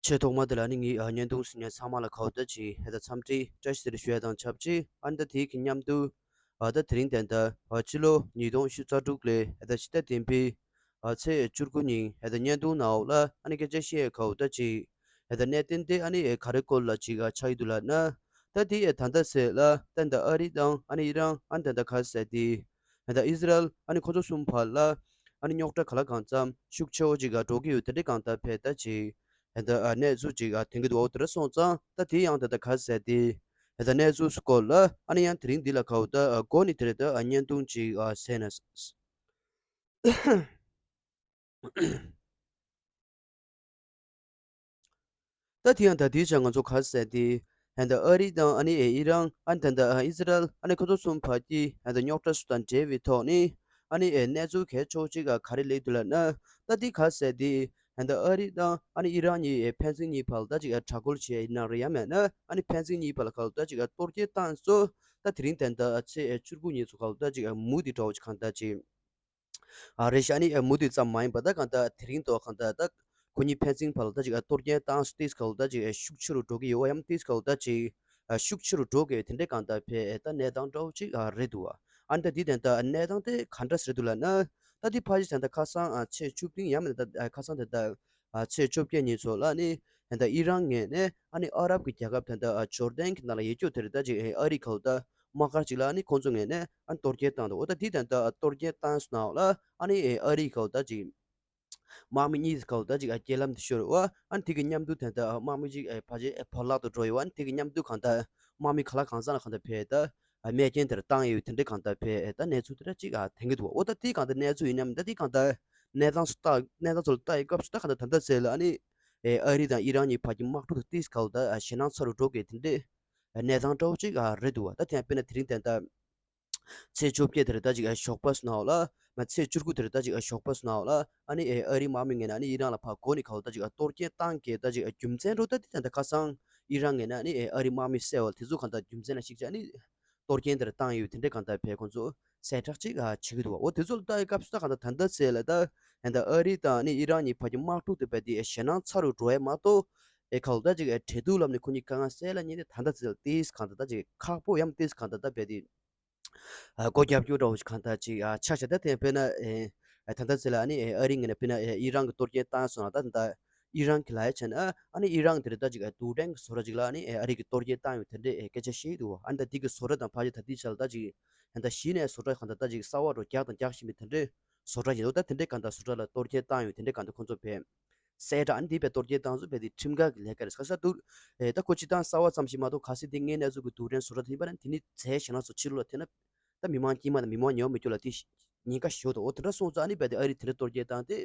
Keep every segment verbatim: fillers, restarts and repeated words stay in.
ཆེས་ཐོག་མ་དེ་ལ་ནི་ངས་ཨ་བརྙན་ཐུང་གཟིགས་མཁན་ཚང་མ་ལ་ཁ་བརྡ་ཅིག་ཧེ་ད་འཚམས་འདྲི་བཀྲ་ཤིས་བདེ་ལེགས་ཞུ་ཡ་དང་ཆབས་ཅིག་ཨ་ནི་ད་དེའི་གི་མཉམ་དུ་ཨ་ད་དེ་རིང་དེ་འདྲ་ཨ་ཕྱི་ལོ་ཉིས་སྟོང་ཉི་ཤུ་རྩ་དྲུག་ལོའི་ཧེ་ད་ཕྱི་ཟླ་བདུན་པའི་ཨ་ཚེས་བཅུ་དགུ་ཉིན་ཧེ་ད་བརྙན་ཐུང་ནང་འོག་ལ་ཨ་ནི་སྐད་ཆ་བཤད་ཡ་ཁ་བརྡ་ཅིག་ཧེ་ད་གནད་དོན་དེ་ཨ་ནི་ཨེ་ག་རེ་སྐོར་ལ་ཅིག་ཨ་ཆགས་ཡོད་འདུག་ལབ་ན། ད་དེ་ཨེ་ད་ལྟ་ཚེ་ལ་ད་ད་ཨ་རི་དང་ཨ་ནི་ཨི་རན་ཨ་ནི་ད་ད་ག་ཟེར་དེ། ད་ཨི་ཟི་རལ་ཨ་ནི་ཁོ་ཚོ་གསུམ་བར་ལ་ཨ་ནི་རྙོག་དྲ་ག་ལ་གང་འཚམ་ཤུགས་ཆེ་བོ་ཅིག་ག་འགྲོ་གི་ཡོད། དེ་འདྲའི་གང་ལྟར་ཕེ་ད་ཅིག་ད་ཨ་གནས་ཚུལ་ཅིག་ཨ་ཐོན་གི་འདུག་འོ་དེ་འདྲ་སོང་ཙང་ད་དེ་ཡང་ད་ད་ག་ཟེར་དེ་ད་གནས་ཚུལ་སྐོར་ལ་ཨ་ནི་ཡང་དེ་རིང་འདི་ལ་ག་འོ་ད་ཨ་འགོ་ནས་དེ་རེད། ད་ཨ་བརྙན་ཐུང་ཅིག་ཨ་ཟེར་ན། ད་དེ་ཡང་ད་དེའི་ཆ་ང་ཚོ་ག་ཟེར་དེ། ཧན་ད་ཨ་རི་དང་ཨ་ནི་ཨེ་ཨི་རན་ཨ་ནི་ད་ད་ཨི་ཟི་རལ་ཨ་ནི་ཁོ་ཚོ་གསུམ་བར་གྱི་ཧན་ད་རྙོག་དྲ་སུ་དང་འབྲེལ་བའི་ཐོག་ནས་ཨ་ནི་ཨེ་གནས་ཚུལ་གལ་ཆེ་ཅིག་ག་ག་རེ་སླེབས་འདུག་ལབ་ན། ད་དེ་ག་ཟེར་དེ་ཧན་ད་ཨ་རི་དང་ཨ་ནི་ཨི་རན་གཉིས་ཨེ་ཕན་ཚུན་གཉིས་བར་ལ་ད་ཅིག་ཨེ་དྲག་རྒོལ་བྱས་ཡིན་ན་རེད། ཡང་མེད་ན་ཨ་ནི་ཕན་ཚུན་གཉིས་བར་ལ་ག་ལ་ད་ཅིག་ཨེ་གཏོར་སྐྱོན་བཏང་སོ། ད་དེ་རིང་ད་ད་ཚེས་ཨེ་བཅུ་དགུ་ཉིན་ཚོ་ག་ལ་ད་ཅིག་ཨེ་མུ་དེ་འདྲ་བོ་ཅིག་གང་ད་ཅིག་ཨ་རེ་ཤ་ནི་ཨ་མུ་མཐུད་ཙམ་མ་ཡིན་པ་ད་གང་ལྟར་དེ་རིང་ཐོག་གང་ལྟར་ད་ཁོ་གཉིས་ཕན་ཚུན་བར་ལ་ད་ཅིག་ཨ་གཏོར་སྐྱོན་བཏང་སྟེ་གང་ལྟར་ད་ཅིག་ཨ་ཤུགས་ཆེ་རུ་འགྲོ་གི་ཡོད་པ་ཡང་དེ་གང་ལྟར་ཅིག་ཨ་ཤུགས་ཆེ་རུ་འགྲོ་གི་ཡོད། དེ་འདྲའི་གང་ལྟར་བས་ཨེ་ད་གནས་སྟངས་འདྲ་བོ་ཅིག་ཨ་རེད་འདུག་བ། ཨ་ནི་ད་འདི་དེ་ལྟར་གནས་སྟངས་དེ་ག་འདྲ་ཟེར་འདུག་ལབ་ན། ད་འདི་ཕ་གཞི་ད་ལྟ་ཁ་སང་ཨ་ཚེས་བཅུ་བདུན་ཡང་མིན་ད་ཨ་ཁ་སང་དེ་ལྟར་ཨ་ཚེས་བཅོ་བརྒྱད་ཉིན་ཚོ་ལ་ནི་ད་ལྟ་ཨི་རན་ངོས་ནས་ཨ་ནི་ཨ་རབ་ཀྱི་རྒྱལ་ཁབ་ད་ལྟ་ཨ་ཇོར་ཌན་གྱི་ནང་ལ་ཡོད་རྒྱུ་དེ་རེད། ད་ཅིག་ཨ་རི་ག་ལ་ད་དམག་སྒར་ཅིག་ལ་ཨ་ནི་ཁོང་ཚོ་ངོས་ནས་ཨ་ནི་གཏོར་སྐྱོན་བཏང་འདུག་འོ་ད་འདི་ད་ལྟ་གཏོར་སྐྱོན་བཏང་སོང་ནའང་ལ་ཨ་ནི་ཨ་རི་ག་ལ་ད་ཅིག་དམག་མི་གཉིས་ག་ལ་ད་ཅིག་ཨ་རྐྱེན་ལམ་དུ་ཤོར་བ། ཨ་ནི་དེ་གི་མཉམ་དུ་ད་ལྟ་དམག་མི་ཅིག་ཨ་ཕལ་ཆེར་ཨ་བོར་བརླག་ཏུ་འགྲོ་ཡོད་པ། ཨ་ནི་དེ་གི་མཉམ་དུ་གང་ལྟར་དམག་མི་ག་ལ་གང་འཚམ་ལ་གང་ལྟར་ཕེ་ད་ཨ་རྨས་སྐྱོན་དེར་བཏང་ཡོད། དེ་འདྲའི་གང་ལྟར་ཕེ་ཨ་ད་གནས་ཚུལ་དེ་འདྲ་ཅིག་ཨ་ཐོན་གི་འདུག་འོ་ད་དེ་གང་ལྟར་གནས་ཚུལ་ཡིན་ནམ། ད་དེ་གང་ལྟར་གནས་སྟངས་སུ་ལྟ་གནས་སྟངས་ཚོ་ལ་ལྟ་ཡི་སྐབས་སུ་ད་གང་ལྟར་ད་ལྟ་ཚེ་ལ་ཨ་ནི་ཨེ་ཨ་རི་དང་ཨི་རན་གཉིས་བར་གྱི་དམག་འཁྲུག་དེ་ཏིས་ག་ལ་ད་ཨ་ཞེད་སྣང་ཚ་རུ་འགྲོ་གི་དེ་འདྲའི་གནས་སྟངས་འདྲ་བོ་ཅིག་ཨ་རེད་འདུག་བ། ད་དེ་ཡང་དཔེར་ན་དེ་རིང་དེ་ལྟར་ཚེས་བཅོ་བརྒྱད་དེར་ད་ཅིག་ཨ་ཞོགས་པ་སོང་ནའང་ལ་མ་ཚེས་བཅུ་དགུ་དེར་ད་ཅིག་ཨ་ཞོགས་པ་སོང་ནའང་ལ་ཨ་ནི་ཨེ་ཨ་རི་དམག་མི་ངོས་ནས་ཨ་ནི་ཨི་རན་ལ་ཕར་འགོ་ནས་ག་ལ་ད་ཅིག་ཨ་གཏོར་སྐྱོན་བཏང་གི་ད་ཅིག་ཨ་རྒྱུ་མཚན་འདྲ་བོ་ད་དེ་ད་ལྟ་ཁ་སང་ཨི་རན་ངོས་ནས་ཨ་ནི་ཨེ་ཨ་རི་དམག་མི་བསད་པ་དེ་ཚོ་གང་ལྟར་རྒྱུ་མཚན་ལ་གཞིགས་བྱས་ཨ་ནི་གཏོར་སྐྱོན་དེར་བཏང་ཡོད། དེ་འདྲའི་གང་ལྟར་ཕེ་ཁོང་ཚོ་གསལ་བསྒྲགས་ཅིག་ཨ་བྱེད་ཀྱི་འདུག་བ། འོ་དེ་ཚོ་ལ་ལྟ་ཡི་སྐབས་སུ་ད་གང་ལྟར་ད་ལྟ་ཚེ་ལ་ད་ད་ལྟ་ཨ་རི་དང་ཨ་ནི་ཨི་རན་གཉིས་བར་གྱི་དམག་འཁྲུག་དེ་བས་དེ་ཞེད་སྣང་ཚ་རུ་འགྲོ་ཡ་མ་གཏོགས་ཨེ་ག་ལ་ད་ཅིག་ཨེ་འབྲེལ་གཏུག་ལམ་ནས་ཁོ་གཉིས་དཀའ་ངལ་སེལ་ལ་ཉེ་དེ་ད་ལྟ་ཚེ་ལ་ཏིས་གང་ལྟར་ད་ཅིག་ཁག་པོ་ཡང་ཏིས་གང་ལྟར་ད་བས་དེ་ཨ་སྒོ་རྒྱབ་སྐྱོར་འདྲ་བོ་ཞིག་གང་ལྟར་ཅིག་ཨ་ཆགས་བྱས། ད་དེ་དཔེར་ན་ཨེ་ཨ་ད་ལྟ་ཚེ་ལ་ཨ་ནི་ཨེ་ཨ་རི་ངོས་ནས་དཔེར་ན་ཨེ་ཨི་རན་གྱི་གཏོར་སྐྱོན་བཏང་སོང་ན་ད་ད་ལྟ་ཨི་རན་གྱི་ལ་ཡ་བྱས་ན་ཨ་ནི་ཨི་རན་དེ་རེད་ད་ཅིག་ཨ་རྡུལ་ཕྲན་གྱི་བཟོ་གྲྭ་ཅིག་ལ་ཨ་ནི་ཨེ་ཨ་རི་གི་གཏོར་སྐྱོན་བཏང་ཡོད་དེ་འདྲའི་ཨེ་སྐད་ཆ་བཤད་འདུག་བ། ཨ་ནི་ད་དེ་གི་བཟོ་གྲྭ་དང་ཕལ་ཆེར་ད་ལྟའི་ཆ་ལ་ད་ཅིག་ཨ་ད་གཞི་ནས་བཟོ་གྲྭ་གང་ལྟར་ད་ཅིག་གསར་པ་འདྲ་བོ་རྒྱག་དང་རྒྱག་བཞིན་པའི་དེ་འདྲའི་བཟོ་གྲྭ་ཡིན་འདུག་ད་དེ་འདྲའི་གང་ལྟར་བཟོ་གྲྭ་ལ་གཏོར་སྐྱོན་བཏང་ཡོད་དེ་འདྲའི་གང་ལྟར་ཁོང་ཚོ་བས་གསལ་བསྒྲགས་ཨ་ནི་དེ་བས་གཏོར་སྐྱོན་བཏང་ཚུལ་བས་དེ་ཁྲིམས་འགལ་གྱི་ལས་ཀ་རེད་ཟེར་ས་འདུག་ཨེ་ད་ཁོ་སྤྱི་བཏང་གསར་པ་ཙམ་ཞིག་མ་གཏོགས་གལ་སྲིད་དེ་སྔོན་ནས་བཟོ་གི་རྡུལ་ཕྲན་བཟོ་གྲྭ་དེ་ཡིན་པ་ན་དེ་ནི་རྫས་ཞེད་སྣང་ཚ་ཆེ་ལོས་ལ་ཐེབས་ན་ད་མི་མང་དཀྱུས་མ་དང་མི་མང་ཉེ་བ་མི་སྐྱོ་ལ་དེ་ཉེན་ཁ་ཞེ་པོ་འདུག་འོ་དེ་འདྲ་སོང་ཙང་ཨ་ནི་བས་དེ་ཨ་རི་དེ་འདྲ་གཏོར་སྐྱོན་བཏང་སྟེ་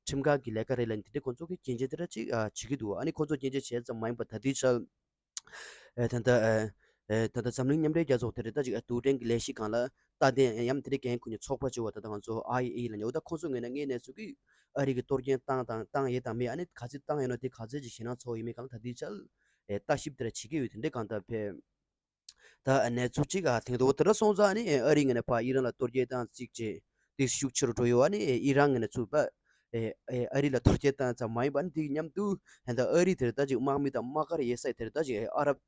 ཁྲིམས་འགལ་གྱི་ལས་ཀ་རེད་ལབ་ནས་དེ་འདྲ་ཁོང་ཚོ་གིས་སྐྱོན་བརྗོད་དེ་འདྲ་ཅིག་ཨ་བྱེད་ཀྱི་འདུག་ཨ་ནི་ཁོང་ཚོ་སྐྱོན་བརྗོད་བྱས་ཙམ་མ་ཡིན་པར་ད་ལྟའི་ཆར། ཨེ་ད་ལྟ་ཨེ་ཨེ་ད་ལྟ་འཛམ་གླིང་མཉམ་འབྲེལ་རྒྱལ་ཚོགས་དེ་རེད་ད་ཅིག་ཨེ་རྡུལ་ཕྲན་གྱི་ལས་གཞི་སྒང་ལ་རྟ་བརྟན་ཡང་དེ་འདྲའི་འགན་འཁུར་མཁན་ཚོགས་པ་ཅིག་ཡོད་པ་ད་ལྟ་ང་ཚོ་ཨའི་ཨེ་ཨི་ལབ་ནས། འོ་ད་ཁོང་ཚོ་ངོས་ནས་དངོས་གནས་ཚུལ་གྱིས་ཨ་རི་གི་གཏོར་སྐྱོན་བཏང་དང་བཏང་ཡས་དང་མེད། ཨ་ནི་ག་ཚོད་བཏང་ཡོད་ན་དེ་ག་ཚོད་ཅིག་ཞེད་སྣང་ཚ་བོ་ཡོད་མེད་སྒང་ལ་ད་ལྟའི་ཆར་ཨེ་ལྟ་ཞིབ་དེ་འདྲ་བྱེད་ཀྱི་ཡོད། དེ་འདྲའི་སྒང་ད་ཕེ་ད་གནས་ཚུལ་གཅིག་ཨ་ཐེངས་དུ་འོ་དེ་འདྲ་སོང་ཙང་ཨ་ནི་ཨ་རི་ངོས་ནས་ཕར་ཨི་རན་ལ་གཏོར་སྐྱོན་བཏང་ཚིག་བྱས་ཏེ་ཤུགས་ཆེ་རུ་འགྲོ་ཡོད། ཨ་ནི་ཨི་རན་ངོས་ནས་ཚུར་ཕར་ཨེ་ཨེ་ཨ་རི་ལ་གཏོར་སྐྱོན་བཏང་ཙམ་མ་ཡིན་པར་ཨ་ནི་དེ་གི་མཉམ་དུ་ད་ལྟ་ཨ་རི་དེར་ད་ཅིག་དམག་མི་དང་དམག་སྒར་ཡོད་ས་དེར་ད་ཅིག་ཨེ་ཨ་རབ་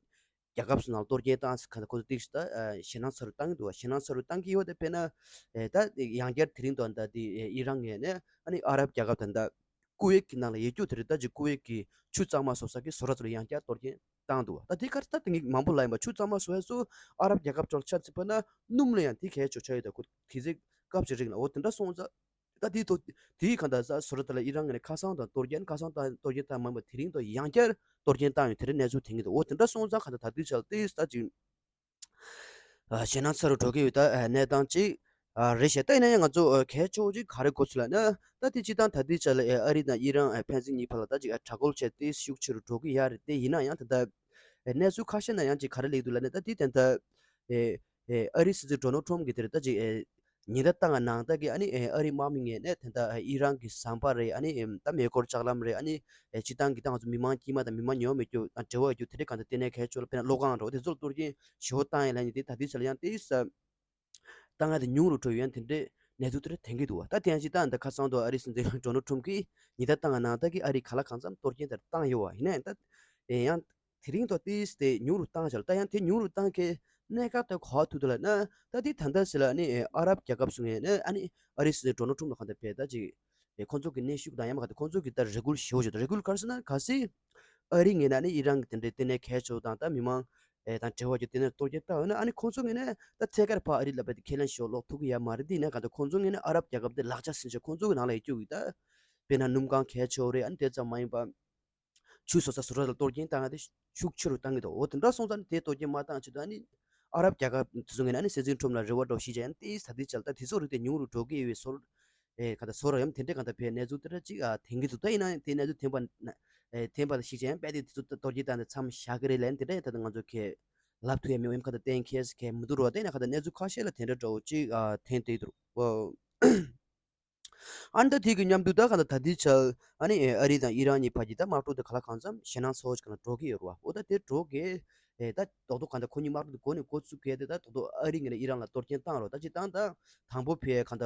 རྒྱལ་ཁབ་སོགས་ནང་གཏོར་སྐྱོན་བཏང་ཚིག་ག་ཁོ་ཚོ་ཏིག་ད་ཞེད་སྣང་ཚ་རུ་བཏང་གི་འདུག་ཞེད་སྣང་ཚ་རུ་བཏང་གི་ཡོད། དེ་དཔེར་ན་ཨེ་ད་ཡང་བསྐྱར་དེ་རིང་དུ་ད་དེ་ཨེ་ཨི་རན་ངོས་ནས་ཨ་ནི་ཨ་རབ་རྒྱལ་ཁབ་ད་ད་ཀུ་ཝེད་ཀྱི་ནང་ལ་ཡོད་རྒྱུ་དེ་རེད། ད་ཅིག་ཀུ་ཝེད་ཀྱི་ཆུ་གཙང་མ་བཟོ་ས་གི་བཟོ་གྲྭ་ཚོ་ལ་ཡང་བསྐྱར་གཏོར་སྐྱོན་བཏང་འདུག་ད་དེ་གར་ད་དེ་ངས་མང་པོ་ལབ་ཡིན་པ། ཆུ་གཙང་མ་བཟོ་ཡ་ཚོ་ཨ་རབ་རྒྱལ་ཁབ་ཚོ་ལ་ཆ་མཚོན་པ་ན་སྣུམ་ལ་ཡང་དེ་གལ་ཆེ་ཆགས་ཡོད། ད་ཁོ་དེ་ཚེ་སྐབས་ཅིག་རིང་ལ། འོ་དེ་འདྲ་སོང་ཙང་ད་དེ་ཐོག་དེའི་གང་ལྟར་ས་བཟོ་གྲྭ་དེ་ལ་ཨི་རན་ངོས་ནས་ཁ་སང་དང་གཏོར་སྐྱོན་ཁ་སང་དང་གཏོར་སྐྱོན་བཏང་མ་ཡིན་པ་དེ་རིང་དང་ཡང་བསྐྱར་གཏོར་སྐྱོན་བཏང་ཡོད། དེ་འདྲའི་གནས་ཚུལ་ཐོན་གྱི་འདུག་འོ་དེ་འདྲ་སོང་ཙང་གང་ལྟར་ད་དེ་ཆ་ལ་ཏིག་ད་ཅིག་ཨ་ཞེད་སྣང་ཚ་རུ་འགྲོ་གི་ཡོད། ད་ཨ་གནས་སྟངས་ཅིག་ཨ་རེད་ཤག་ད་ཡིན་ན་ཡང་ང་ཚོ་ཨ་གལ་ཆེ་བོ་ཅིག་ག་རེ་གོ་ཚུལ་ལབ་ན། ད་དེ་སྤྱིར་བཏང་ད་ལྟའི་ཆ་ལ་ཨ་ཨ་རི་དང་ཨི་རན་ཨ་ཕན་ཚུན་གཉིས་བར་ལ་ད་ཅིག་ཨ་དྲག་རྒོལ་བྱས་ཏེ་ཤུགས་ཆེ་རུ་འགྲོ་གི་ཡོད་རེད། དེ་ཡིན་ན་ཡང་ད་ལྟ་ཨ་གནས་ཚུལ་ཁ་ཤས་ནང་ཡང་ཅིག་ག་རེ་སླེབས་འདུག་ལབ་ན། ད་དེ་ད་ལྟ་ཨ་ཨ་རི་སྲིད་འཛིན་ཌོ་ནལ་ཊམ་གྱིས་དེར་ད་ཅིག་ཨ་ཉེན་བརྡ་བཏང་བ་ནང་ལྟར་གྱི་ཨ་ནི་ཨ་ཨ་རི་དམག་མི་ངོས་ནས་ད་ལྟ་ཨ་ཨི་རན་གྱི་ཟམ་པ་རེད། ཨ་ནི་ཨ་ད་མེ་འཁོར་ལྕགས་ལམ་རེད། ཨ་ནི་ཨ་སྤྱིར་བཏང་གི་ད་ང་ཚོ་མི་མང་དཀྱུས་མ་དང་མི་མང་ཉེ་བ་མི་སྐྱོ་དང་འབྲེལ་བ་ཡོད་རྒྱུ་དེ་འདྲའི་གང་ལྟར་ལྟེ་གནས་གལ་ཆེ་ལ་དཔེར་ན་གློག་ཁང་འདྲ་བོ་དེ་ཚོར་གཏོར་སྐྱོན་ཞེ་པོ་བཏང་ཡོད་ལབ་ནས། དེ་ད་ལྟའི་ཆ་ལ་ཡང་དེ་ས་ད་ང་དེ་ཉུང་རུ་འགྲོ་ཡོད། ཡང་དེ་འདྲའི་ གནས་ཚུལ་དེ་འདྲ་ཐོན་གྱི་འདུག་བ། ད་དེ་ཡང་ཅིག་ད་ད་ཁ་སང་དུ་ཨ་རིའི་སྲིད་འཛིན་ཌོ་ནལ་ཊམ་གྱིས་ཉེན་བརྡ་བཏང་གནང་ད་གི་ཨ་རི་ག་ལ་གང་འཚམ་གཏོར་སྐྱོན་དེ་བཏང་ཡོད་བ། ཡིན་ནའང་ད་ཡང་དེ་རིང་ཐོག་ཏིས་དེ་ཉུང་རུ་བཏང་བྱ་ལ། ད་ཡང་དེ་ཉུང་རུ་བཏང་མཁན་གནད་འགག་ད་ག་པར་ཐུག་འདུག་ལབ་ན། ད་དེ་ད་ལྟ་ཟེར་ལ་ཨ་ནི་ཨ་རབ་རྒྱལ་ཁབ་སུ་ངེས་ནས་ཨ་ནི་ཨ་རིའི་སྲིད་འཛིན་ཌོ་ནལ་ཊམ་ལ་གང་ལྟར་བས་ད་ཅིག་ཁོང་ཚོ་གི་གནོན་ཤུགས་དང་ཡང་མ་ག་ད་ཁོང་ཚོ་གི་ད་རེ་སྐུལ་ཞེ་པོ་ཅིག་ད། རེ་སྐུལ་ག་རེ་ཟེར་ན་གལ་སྲིད་ཨ་རི་ངེས་ན་ཨ་ནི་ཨི་རན་གྱི་དེ་འདྲའི་ལྟེ་གནས་གལ་ཆེ་བོ་དང་ད་མི་མང་ཨེ་དང་འབྲེལ་བ་ཅིག་དེ་ནས་གཏོར་སྐྱོན་བཏང་ཡོད་ན། ཨ་ནི་ཁོང་ཚོ་ངེས་ནས་ད་ཐད་ཀར་ཕར་ཨ་རི་ལ་བས་ད་ཁས་ལེན་ཞུ་ལོག་ཐུབ་ཀྱི་ཡ་མ་རེད། དེ་ཡིན་ན་ག་ད་ཁོང་ཚོ་ངེས་ནས་ཨ་རབ་རྒྱལ་ཁབ་དེ་ལག་ཆ་ཟིན་བྱས་ཁོང་ཚོ་གི་ནང་ལ་ཡོད་རྒྱུ་གི་ད་དཔེར་ན་སྣུམ་ཁང་གལ་ཆེ་བོ་རེད། ཨ་ནི་དེ་ཙམ་མ་ཡིན་པ་ཆུ་བཟོ་ས་བཟོ་གྲྭ་ལ་གཏོར་སྐྱོན་བཏང་ཡ་དེ་ཤུགས་ཆེ་རུ་བཏང་གི་འདུག་འོ་དེ་འདྲ་སོང་ཙང་ནི་དེ་གཏོར་སྐྱོན་མ་བཏང་ཆེད་དུ་ཨ་ནི་ཨ་རབ་རྒྱལ་ཁབ་དེ་ཚོ་ངོས་ནས་ཨ་ནི་སྲིད་འཛིན་ཊམ་ལ་རེ་བ་འདྲ་བོ་ཞིག་བྱས་ཡང་དེ་ས་དེ་ཆ་ལ་ད་དེ་ཚོ་རིགས་དེ་ཉུང་རུ་འགྲོ་གི་ཡོད་པའི་སོར་ཨེ་ག་ད་སོར་ཡང་དེ་འདྲའི་ག་ད་བས་གནས་ཚུལ་དེ་འདྲ་ཅིག་ཨ་ཐོན་གྱི་འདུག་ད་ཡིན་ན་དེ་གནས་ཚུལ་ཐོན་པ་ན་ཨེ་ཐོན་པ་ཞིག་བྱས་ཡང་དཔེ་དེ་དེ་ཚོ་གཏོར་སྐྱོན་བཏང་ནས་མཚམས་བཞག་གི་རེད་ལབ་ཡ་དེ་འདྲ་ཡང་ད་ད་ང་ཚོ་གས་ལབ་ཐུབ་ཡ་མེད། འོ་ཡང་ག་ད་གཏན་འཁེལ་གས་མི་འདུག་རོ། ད་ཡིན་ན་ག་ད་གནས་ཚུལ་ཁ་ཤས་ལ་དེ་འདྲ་འདྲ་བོ་ཅིག་ཨ་ཐོན་བསྡད་འདུག་འོ། ཨ་ནི་ད་དེ་གི་མཉམ་དུ་ད་ག་ད་ད་ལྟའི་ཆར་ཨ་ནི་ཨ་རི་དང་ཨི་རན་གཉིས་བར་གྱི་ད་དམག་འཁྲུག་དེ་ག་ལ་གང་འཚམ་ཞེད་སྣང་ཚ་བོ་ཞིག་ག་ན་འགྲོ་གི་ཡོད་རེད་བ། འོ་ད་དེ་འགྲོ་གི་ཨེ་ད་རྡོག་རྡོག་ག་ད་ཁོ་གཉིས་དམག་འཁྲུག་དེ་འགོ་ནས་འགོ་བཙུགས་གལ་དེ་ད་རྡོག་རྡོག་ཨ་རི་ངོས་ནས་ཨི་རན་ལ་གཏོར་སྐྱོན་བཏང་རོགས། ད་ཅི་བཏང་ད་དང་པོ་ཕེ་ག་ད་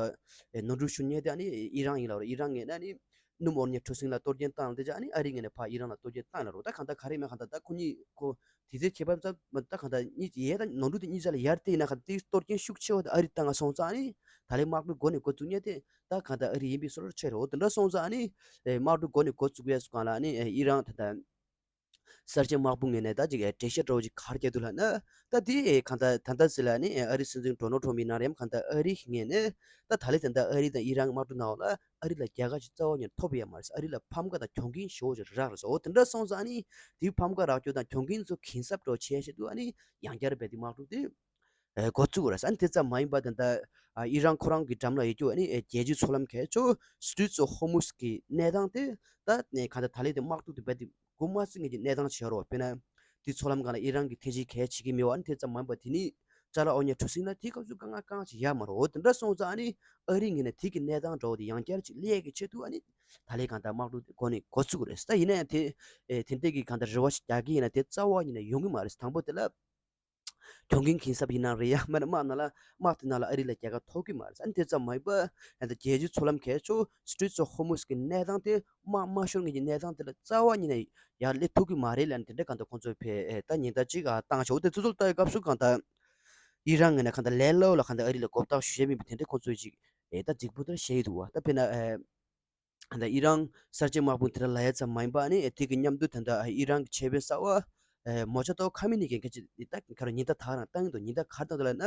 ཨེ་ནོར་འཁྲུལ་ཤོར་མཁན་དེ་ཨ་ནི་ཨི་རན་ཡིན་ལབ་རེད། ཨི་རན་ངོས་ནས་ཨ་ནི་སྣུམ་འོར་མཉམ་གྲུ་གཟིངས་ལ་གཏོར་སྐྱོན་བཏང་དེ་ཅི་ཨ་ནི་ཨ་རི་ངོས་ནས་ཕར་ཨི་རན་ལ་གཏོར་སྐྱོན་བཏང་ལབ་རོགས། ད་ག་ད་ག་རེ་མེད་ག་ད་ད་ཁོ་གཉིས་ཁོ། དེ་ཚོའི་ཁྱད་པར་ཙམ་མ་ད་གང་ལྟར་གཉིས་ཡས་དང་ནོར་འཁྲུལ་དེ་གཉིས་ཆ་ལ་ཡར་བལྟས་ན་གང་ལྟར་དེའི་གཏོར་སྐྱོན་ཤུགས་ཆེ་བ་དེ་ཨ་རི་བཏང་ང་སོང་ཙང་ཨ་ནི་ད་ལན་དམག་འཁྲུག་འགོ་ནས་འགོ་བཙུགས་མཁན་དེ་ད་གང་ལྟར་ཨ་རི་ཡིན་པའི་བཟོ་འདྲ་ཆགས་རེད། འོ་དེ་འདྲ་སོང་ཙང་ཨ་ནི་དམག་འཁྲུག་འགོ་ནས་འགོ་བཙུགས་ཡས་སུ་གང་ལ་ཨ་ནི་ཨི་རན་ད་ལྟ་གསར་བརྗེ་དམག་དཔུང་ངོས་ནས་ད་ཅིག་འགྲེལ་བཤད་འདྲ་བོ་ཅིག་ག་རེ་བརྒྱབ་འདུག་ལབ་ན། ད་དེ་གང་ལྟར་ད་ལྟ་ཟེར་ལ་ཨ་ནི་ཨ་རི་སྲིད་འཛིན་ཌོ་ནལ་ཊམ་ཡིན་ན་རེད། གང་ལྟར་ཨ་རི་ངོས་ནས་ད་ད་ལན་ད་ལྟ་ཨ་རི་དང་ཨི་རན་དམག་འཁྲུག་ནང་ལ་ཨ་རི་ལ་རྒྱལ་ཁ་ཅིག་རྩ་བ་ཉིད་ནས་ཐོབ་ཡོད་མ་རེད། ཨ་རི་ལ་ཕམ་ཁ་དང་གྱོང་གུན་ཞེ་པོ་ཅིག་རག་རེད་ཟེར། འོ་དེ་འདྲ་སོང་ཙང་ཨ་ནི་དེའི་ཕམ་ཁ་རག་རྒྱུ་དང་གྱོང་གུན་ཚོ་གྱིན་གསབ་འདྲ་བོ་བྱེད་ཆེད་དུ་ཨ་ནི་ཡང་བསྐྱར་རྦད་དེ་དམག་འཁྲུག་དེ་ཨེ་འགོ་བཙུགས་རེད་ཟེར། ཨ་ནི་དེ་ཙམ་མ་ཡིན་པ་ད་ལྟ་ཨ་ཨི་རན་ཁོ་རང་གི་འགྲམ་ལ་ཡོད་རྒྱུ་ཨ་ནི་ཨེ་རྒྱལ་སྤྱིའི་མཚོ་ལམ་གལ་ཆེ་Straits of Hormuz གི་གནས་སྟངས་དེ་ད་ནས་གང་ལྟར་ད་ལན་དེ་དམག་འཁྲུག་དེ་རྦད་དེ་འགོ་མ་བཙུགས་ངེས་ཀྱི་གནས་སྟངས་ཆགས་རེད་བ། དཔེར་ན་དེ་མཚོ་ལམ་སྒང་ལ་ཨི་རན་གྱི་ཐེ་ཇི་གལ་བྱེད་ཀྱི་མེད་བ། ཨ་ནི་དེ་ཙམ་མ་ཡིན་པ་དེ་ནི་ཅ་ལག་འོ་ཉལ་གྲུ་གཟིངས་ལ་དེའི་སྐབས་སུ་དཀའ་ངལ་གང་ཅིག་ཡོད་མ་རེད། འོ་དེ་འདྲ་སོང་ཙང་ཨ་ནི་ཨ་རི་ངོས་ནས་དེ་གི་གནས་སྟངས་འདྲ་བོ་དེ་ཡང་བསྐྱར་ཅིག་སླེབས་ཀྱི་ཆེད་དུ་ཨ་ནི་ད་ལན་གང་ལྟར་དམག་འཁྲུག་དེ་འགོ་ནས་འགོ་བཙུགས་རེད་ཟེར། ད་ཡིན་ན་ཡང་དེ་ཨེ་དེ་འདྲས་ཀྱི་གང་ལྟར་རེ་བ་ཞིག་རྒྱག་གི་ཡིན་ན་དེ་རྩ་བ་ཉིད་ནས་ཡོང་གི་མ་རེད་ཟེར། དང་པོ་དེ་ལ་གྱོང་གུན་གྱིན་གསབ་ཡིན་ན་རེད། ཡང་མིན་ན་དམག་ནང་ལ་དམག་དེ་ནང་ལ་ཨ་རི་ལ་རྒྱལ་ཁ་ཐོབ་ཀྱི་མ་རེད་ཟེར། ཨ་ནི་དེ་ཙམ་མ་ཡིན་པ་ད་ལྟ་རྒྱལ་སྤྱིའི་མཚོ་ལམ་གལ་ཆེ་Straits of Hormuz གི་གནས་སྟངས་དེ་དམག་མ་ཤོར་ངེས་ཀྱི་གནས་སྟངས་དེ་ལ་རྩ་བ་ཉིད་ནས་ཡར་སླེབས་ཐུབ་ཀྱི་མ་རེད་ལབ་ནས་དེ་འདྲ་གང་ལྟར་ཁོང་ཚོས་ཕེ་ཨེ་ད་ཉེན་བརྡ་ཅིག་ཨ་བཏང་བྱས། འོ་དེ་ཚོ་ཚོར་ལྟ་བའི་སྐབས་སུ་གང་ལྟར་ཨི་རན་ངོས་ནས་གང་ལྟར་ལས་སླ་བོ་ལ་གང་ལྟར་ཨ་རི་ལ་མགོ་བཏགས་ཞུ་ཡས་མིན་པ་དེ་འདྲ་ཁོང་ཚོས་ཅིག་ཨེ་ད་རྫིག་པོ་ལྟར་བཤད་ཀྱི་འདུག་བ། ད་དཔེར་ན་ཨེ་ད་ལྟ་ཨི་རན་གསར་བརྗེ་དམག་དཔུང་དེ་འདྲ་ལབ་ཡ་ཙམ་མ་ཡིན་པ་ཨ་ནི་དེ་གི་མཉམ་དུ་ད་ལྟ་ཨི་རན་གྱི་ཆེད་དཔོན་གསར་པ་ཨེ་མོ་ཇ་ཏོ་ཁ་མི་ནི་གིས་སྐད་ཆ་འདི་ད་ག་རེ་ཉེན་བརྡ་ད་ག་རང་བཏང་གི་འདུག་ཉེན་བརྡ་ག་རེ་བཏང་འདུག་ལབ་ན།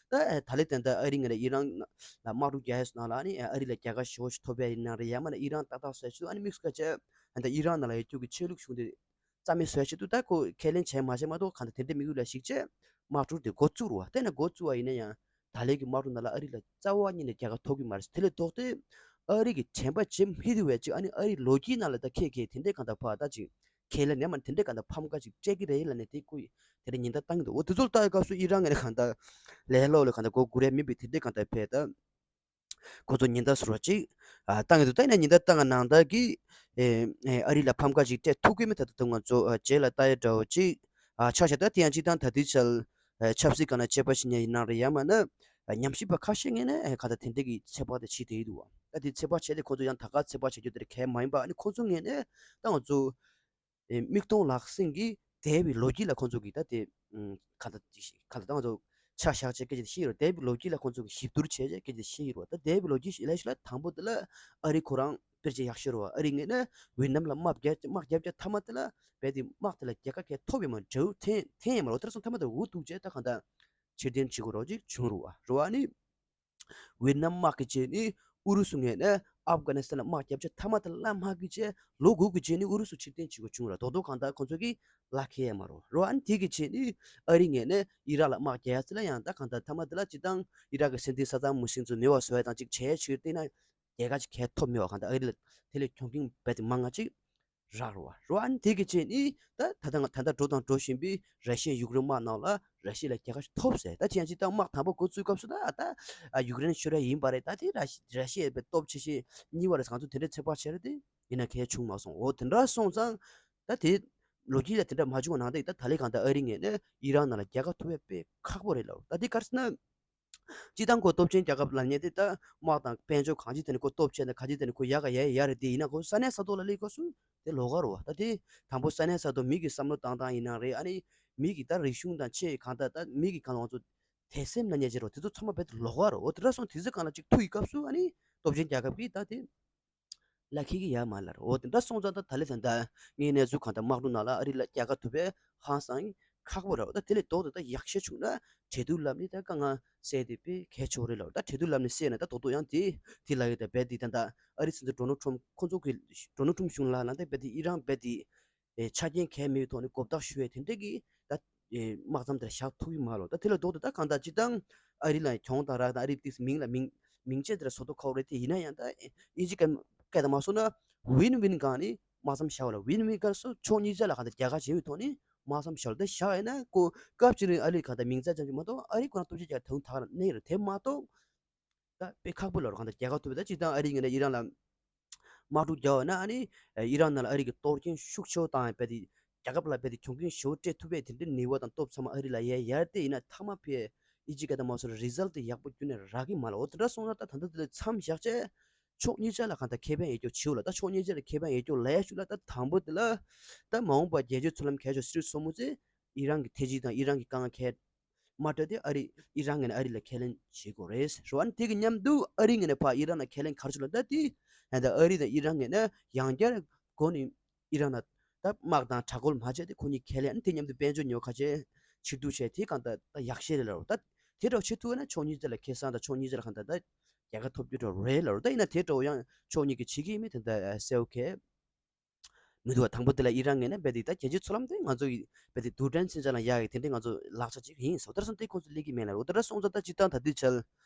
ད་ཨེ་ད་ལན་ད་ལྟ་ཨ་རི་ངོས་ནས་ཨི་རན་ལ་དམག་འཁྲུག་རྒྱག་ཡ་སོང་ན་ལ་ཨ་ནི་ཨ་རི་ལ་རྒྱལ་ཁ་ཞེ་པོ་ཞིག་ཐོབ་ཡ་ཡིན་ན་རེད། ཡང་མིན་ན་ཨི་རན་ཏག་ཏག་བཟོ་ཡ་ཆེད་དུ་ཨ་ནི་དམིགས་སུ་བཀར་བྱས་ད་ལྟ་ཨི་རན་ནང་ལ་ཡོད་རྒྱུ་གི་ཆོས་ལུགས་གཞུང་དེ་རྩ་མེད་བཟོ་ཡ་ཆེད་དུ་ད་ཁོ་ཁས་ལེན་བྱས་མ་བྱས་མ་གཏོགས་གང་ལྟར་དེ་འདྲའི་དམིགས་ཡུལ་ལ་གཞིགས་བྱས་དམག་འཁྲུག་དེ་འགོ་བཙུགས་རེད་བ། དེ་ནས་འགོ་བཙུགས་པ་ཡིན་ན་ཡང་ད་ལན་གྱི་དམག་འཁྲུག་ནང་ལ་ཨ་རི་ལ་རྩ་བ་ཉིད་ནས་རྒྱལ་ཁ་ཐོབ་ཀྱི་མ་རེད། དེ་ལས་ལྡོག་སྟེ་ཨ་རི་གི་དྲན་པ་བརྗེད་མི་ཐུབ་པའི་ཅིག་ཨ་ནི་ཨ་རིའི་ལོ་རྒྱུས་ནང་ལ་ད་ཁྱེད་ཀྱིས་དེ་འདྲའི་གང་ལྟར་ཕར་ད་ཅིག་ཁས་ལེན་ནས་མ་དེ་འདྲའི་གང་ལྟར་ཕམ་ཁ་ཅིག་སྤྲད་ཀྱི་རེད་ལབ་ནས་དེ་ཁོས་དེ་འདྲ་ཉེན་བརྡ་བཏང་གི་འདུག་འོ་དེ་ཚོ་ལ་ལྟ་བའི་སྐབས་སུ་ཨི་རན་ངོས་ནས་གང་ལྟར་ལས་སླ་བོ་ལ་གང་ལྟར་མགོ་སྒུར་ཡ་མིན་པའི་དེ་འདྲའི་གང་ལྟར་ཕེ་ད། ཁོ་ཚོ་ཉེན་བརྡ་ཟེར་བ་ཅིག་ཨ་བཏང་གི་འདུག་ད་ཡིན་ན་ཉེན་བརྡ་བཏང་གི་ནང་ལྟར་གྱི་ཨེ་ཨེ་ཨ་རི་ལ་ཕམ་ཁ་ཅིག་སྤྲད་ཐུབ་ཀྱི་མེད། ད་ལྟ་དུང་ང་ཚོ་ཨ་རྗེས་ལ་ལྟ་ཡ་འདྲ་བོ་ཅིག་ཨ་ཆགས་ཤག་ད་དེ་ཡང་སྤྱིར་བཏང་ད་ལྟའི་ཆར་ཨ་ཆབ་སྲིད་སྒང་ལ་དཔྱད་པ་བྱེད་མཁན་ཡིན་ན་རེད། ཡང་མིན་ན་ཨ་ཉམས་ཞིབ་པ་ཁ་ཤས་ངོས་ནས་ཨེ་ག་ད་དེ་འདྲ་གི་ཚོད་དཔག་དེ་བྱེད་བསྡད་ཀྱི་འདུག་བ། ད་དེ་ཚོད་དཔག་བྱས་ཏེ་ཁོ་ཚོ་ཡང་ད་ག་ཚོད་དཔག་བྱེད་རྒྱུ་དེ་གལ་མ་ཡིན་པ། ཨ་ནི་ཁོ་ཚོ་ངོས་ནས་ད་ང་ཚོ་ཨེ་མིག་མཐོང་ལག་ཟིན་གྱིས་འདས་པའི་ལོ་རྒྱུས་ལ་ཁོང་ཚོ་གིས་ད་དེ་ཨུམ་ག་ད་ག་ད་ང་ཚོ་ཆ་བཞག་བྱས་སྐད་ཆ་དེ་བཤད་ཡོད་རེད། འདས་པའི་ལོ་རྒྱུས་ལ་ཁོང་ཚོ་གིས་ཞིབ་བསྡུར་བྱས་བྱས་སྐད་ཆ་དེ་བཤད་ཡོད་རེད་བ། ད་འདས་པའི་ལོ་རྒྱུས་ལས་ཤིག་ལ་དང་པོ་དེ་ལ་ཨ་རི་ཁོ་རང་དཔེར་བརྗོད་ཡག་ཤོས་རེད་བ། ཨ་རི་ངོས་ནས་ཝེ་ནམ་ལ་དམག་རྒྱབ་དམག་རྒྱབ་བྱས་མཐའ་མ་དེ་ལ་རྦད་དེ་དམག་དེ་ལ་རྒྱལ་ཁ་གས་ཐོབ་ཡོད་མ་རེད། འཐེན་འཐེན་ཡོད་མ་རེད། དེ་སོང་མཐའ་མ་དེ་འུ་ཐུག་བྱས་ད་གང་ལྟར་ཕྱིར་འཐེན་བྱེད་དགོས་རོགས་ཅིག་བྱུང་རེད་བ། རེད་བ། ཨ་ནི་ཝེ་ནམ་དམག་གི་རྗེས་ནི་ཨུ་རུ་སུ་ངོས་ནས་ཨབ་གྷ་ནི་སི་ཐན་ལ་དམག་བརྒྱབ་བྱས་མཐའ་མ་དེ་ལ་དམག་གི་རྗེས་ལོ་དགུ་གི་རྗེས་ནི་ཨུ་རུ་སུ་ཕྱིར་འཐེན་བྱེད་དགོས་བྱུང་ར། རྡོག་རྡོག་གང་ལྟར་ཁོང་ཚོ་གིས་ལག་ཁེལ་ཡ་མ་རེད། རེད་བ། ཨ་ནི་དེ་གི་རྗེས་ནི་ཨ་རི་ངོས་ནས་ཨི་རག་ལ་དམག་རྒྱག་ཡ་ཚེ་ལ་ཡང་ད་གང་ལྟར་མཐའ་མ་དེ་ལ་སྤྱིར་བཏང་ཨི་རག་གི་སེམས་ཅན་ས་དང་མུ་སེམས་ཚོ་མེད་པ་བཟོ་ཡ་དང་ཅིག་བྱས་ཕྱིར་བལྟས་ན་རྒྱལ་ཁ་ཅིག་གས་ཐོབ་མེད་པ། གང་ལྟར་ཨ་རི་ལ་དེ་ལས་གྱོང་གུན་རྦད་དེ་མང་ང་ཅིག་རག་རེད་བ། རེད་བ། ཨ་ནི་དེ་གི་རྗེས་ནི་ད་ད་ལྟ་ང་ད་ལྟ་འགྲོ་དང་འགྲོ་བཞིན་པའི་ར་ཤི་ཡ་ཡུཀ་རེན་དམག་ནང་ལ་ར་ཤི་ཡ་ལ་རྒྱལ་ཁ་ཞིག་ཐོབ་ཟེར། ད་ཅི་ཡང་ཅི་ད་དམག་དང་པོ་འགོ་བཙུགས་སྐབས་སུ་ད་ད་ཨ་ཡུཀ་རེན་ཤོར་ཡ་ཡིན་པ་རེད། ད་དེ་ར་ཤི་ར་ཤི་ཡའི་སྟོབས་ཆེ་ཤོས་གཉིས་པ་རེད་ཟེར་ང་ཚོ་དེ་འདྲའི་ཚོད་དཔག་བྱས་རེད་དེ། ཡིན་ན་གལ་བྱུང་མ་སོང་། འོ་དེ་འདྲ་སོང་ཙང་ད་དེ་ལོ་རྒྱུས་ལ་དེ་འདྲ་མ་བྱུང་བ་ནང་བཞིན་ད་ད་ལན་གང་ལྟར་ཨ་རི་ངོས་ནས་ཨི་རག་ནང་ལ་རྒྱལ་ཁ་ཐོབ་ཡ་དཔེ་ཁག་པོ་རེད་ལབ། ད་དེ་ག་རེ་ཟེར་ན། སྤྱིར་བཏང་ཁོ་སྟོབས་ཆེན་རྒྱལ་ཁབ་ལབ་མཁན་དེ་ད་དམག་དང་དཔལ་འབྱོར་གང་ཅི་དེ་ནི་ཁོ་སྟོབས་ཆེ་ན་གང་ཅི་དེ་ནི་ཁོ་ཡག་ག་ཡ་ཡ་རེད། དེ་ཡིན་ན་ཁོ་ས་གནས་ས་ཐོག་ལ་སླེབས་སྐབས་སུ་དེ་ལོགས་ཀ་རེད་བ། ད་དེ་དང་པོ་ས་གནས་ས་ཐོག་མི་གི་བསམ་བློ་བཏང་སྟངས་ཡིན་ན་རེད། ཨ་ནི་མི་གི་ད་རིག་གཞུང་དང་ཆེས་གང་ལྟར་ད་མི་གི་གང་ལ་ང་ཚོ་དད་སེམས་ལབ་མཁན་ཅིག་རེད་བ། དེ་ཚོ་ཚང་མ་རྦད་དེ་ལོགས་ཀ་རེད་བ། དེ་འདྲ་སོང་དུས་ཚོད་གང་ལ་ཅིག་ཐུག་ཡི་སྐབས་སུ་ཨ་ནི་སྟོབས་ཆེན་རྒྱལ་ཁབ་ཀྱིས་ད་དེ་ལ་ཁེ་གི་ཡ་མ་ལ་ར། འོ་དེ་འདྲ་སོང་ཙང་ད་ད་ལེ་ད་ད་ངའི་གནས་ཚུལ་གང་ལྟར་དམག་འཁྲུག་ནང་ལ་ཨ་རི་ལ་རྒྱལ་ཁ་ཐོབ་པའི་ཧང་སང་ཁག་པོ་ར། ད་དེ་ལས་ལྡོག་ཏུ་ད་ཡག་ཤོས་བྱུང་ན་འཕྲལ་ཐུག་ལབ་ནི་ད་དཀའ་ངལ་སེལ་དེ་དཔེ་གལ་ཆེ་བོ་རེད་ལ། ད་འཕྲལ་ཐུག་ལབ་ནི་སེལ་ན་ད་རྡོག་རྡོག་ཡང་དེ་དེ་ལ་ཡོད། ད་རྦད་དེ་ད་ད་ཨ་རི་སྲིད་འཛིན་ཌོ་ནལ་ཊམ་ཁོ་ཚོ་གི་ཌོ་ནལ་ཊམ་གཞུང་ལ་ལ་ད་རྦད་དེ་ཨི་རན་རྦད་དེ་ཨེ་ཆ་རྐྱེན་གལ་མེད་པའི་ཐོག་ནས་གོ་བརྡ་ཤོད་དེ་འདྲ་གི་ད་ཨེ་དམག་མཚམས་དེར་བཞག་ཐུབ་ཀྱི་མ་རེད། ད་དེ་ལས་ལྡོག་ཏུ་ད་གང་ལྟར་སྤྱིར་བཏང་ཨ་རི་ལ་གྱོང་དང་རག་དང་ཨ་རི་ཏིས་མིང་ལ་མིང་མིང་ཆད་དེར་བཟོ་ཐུབ་ཁག་རེད། དེ་ཡིན་ན་ཡང་ད་ཨིན་ཇི་སྐད་སྐད་དང་མ་སོང་ན་ཝིན་ཝིན་སྒང་ནས་དམག་མཚམས་བཞག་པ་ལ། ཝིན་ཝིན་སྒང་སུ་ཕྱོགས་གཉིས་ཆ་ལ་གང་ལྟར་རྒྱལ་ཁ་བྱེད་པའི་ཐོག་ནས་དམག་མཚམས་བཞག་ལ། ད་བཞག་ཡིན་ན་ཁོ་སྐབས་གཅིག་རིང་ཨ་རི་གང་ལྟར་མིང་ཚད་ཙམ་ཞིག་མ་གཏོགས་ཨ་རི་ཁོ་རང་སྟོབས་ཆེ་རྒྱལ་དོན་དག་ལ་གནས་རེད། དེ་མ་གཏོགས་ད་དཔེ་ཁག་པོ་ལ་རུ་གང་ལྟར་རྒྱལ་ཁ་ཐོབ་པ། ད་སྤྱིར་བཏང་ཨ་རི་ངོས་ནས་ཨི་རན་ལ་དམག་འཁྲུག་རྒྱག་པ་ན་ཨ་ནི་ཨི་རན་ནང་ལ་ཨ་རི་གི་གཏོར་སྐྱོན་ཤུགས་ཆེ་བོ་བཏང་ཡ་རྦད་དེ་རྒྱལ་ཁབ་ལ་རྦད་དེ་གྱོང་གུན་ཞེ་པོ་སྤྲད་ཐུབ་པའི་དེ་འདྲའི་ནུས་པ་དང་སྟོབས་ཚང་མ་ཨ་རི་ལ་ཡ་ཡར་ཏེ་ཡིན་ན་མཐའ་མ་ཕའི་ཨིན་ཇི་སྐད་དང་མ་སོང་རི་ཛལ་ཊི་ཡག་པོ་ཁྱོན་ནས་རག་གི་མ་ལ། འོ་དེ་འདྲ་སོང་ན་ད་ད་ལྟ་དེ་ལ་མཚམས་བཞག་བྱས་ཕྱོགས་གཉིས་ཆ་ལ་གང་ལྟར་ཁེ་ཕན་ཡོད་རྒྱུ་ཞིག་ལ། ད་ཕྱོགས་གཉིས་ཆ་ལ་ཁེ་ཕན་ཡོད་རྒྱུ་ལ་ཡ་ཞུ་ལ། ད་དང་པོ་དེ་ལ་ད་མ་འོངས་པ་རྒྱལ་སྤྱིའི་ཚུལ་ལམ་གལ་ཆེ་སྲིད་སོ་མོ་ཚེ་ཨི་རན་གྱི་ཐེ་ཇི་དང་ཨི་རན་གྱི་དཀའ་ངལ་ཁེ་མ་སྤྲད་དེ་ཨ་རི་ཨི་རན་ངོས་ནས་ཨ་རི་ལ་ཁས་ལེན་བྱེད་དགོས་རེད་ཟེར་བ། ཨ་ནི་དེ་གི་མཉམ་དུ་ཨ་རི་ངོས་ནས་ཕར་ཨི་རན་ལ་ཁས་ལེན་ག་རེ་བྱུང་ལབ་ན། ད་དེ་ཨ་རི་དང་ཨི་རན་ངོས་ནས་ཡང་བསྐྱར་འགོ་ནས་ཨི་རན་ལ་ད་དམག་དང་དྲག་རྒོལ་མ་བྱས་ཏེ་ཁོ་གཉིས་ཁས་ལེན། ཨ་ནི་དེ་མཉམ་དུ་དཔལ་འབྱོར་ཉོ་ཁ་ཆེ་ཕྱིར་བསྡུ་བྱས་དེ་གང་ལྟར་ད་ཡག་ཤོས་རེད་ལབ་རེད། ད་དེ་འདྲ་བྱེད་ཐུབ་ན་ཕྱོགས་གཉིས་ཆ་ལ་ཁེ་བཟང་དང་ཕྱོགས་གཉིས་ཆ་ལ་གང་ལྟར་ད་རྒྱལ་ཁ་ཐོབ་རྒྱུ་འདྲ་རེད་ལབ་རེད། ད་ཡིན་ན་དེ་འདྲ་ཡང་ཕྱོགས་གཉིས་ཀྱིས་བྱེད་ཀྱི་ཡིན་མིན་དེ་འདྲ་གསལ་པོ་གང་མི་འདུག་བ། དང་པོ་དེ་ལ་ཨི་རན་ངོས་ནས་རྦད་དེ་ད་རྒྱལ་སྤྱིའི་ཚོགས་ལམ་དེ་ང་ཚོ་ཡི་རྦད་དེ་རྡུལ་ཕྲན་མཚོན་ཆ་ལ་ཡག་གི་དེ་འདྲའི་ང་ཚོ་ལག་ཆ་ཅིག་ཡིན་ཟེར་བ། དེ་འདྲ་སོང་དེ་ཁོང་ཚོ་སླེབས་ཀྱི་མེད་ལ། འོ་དེ་འདྲ་སོང་ཙང་ད་སྤྱིར་བཏང་ད་ལྟའི་ཆར་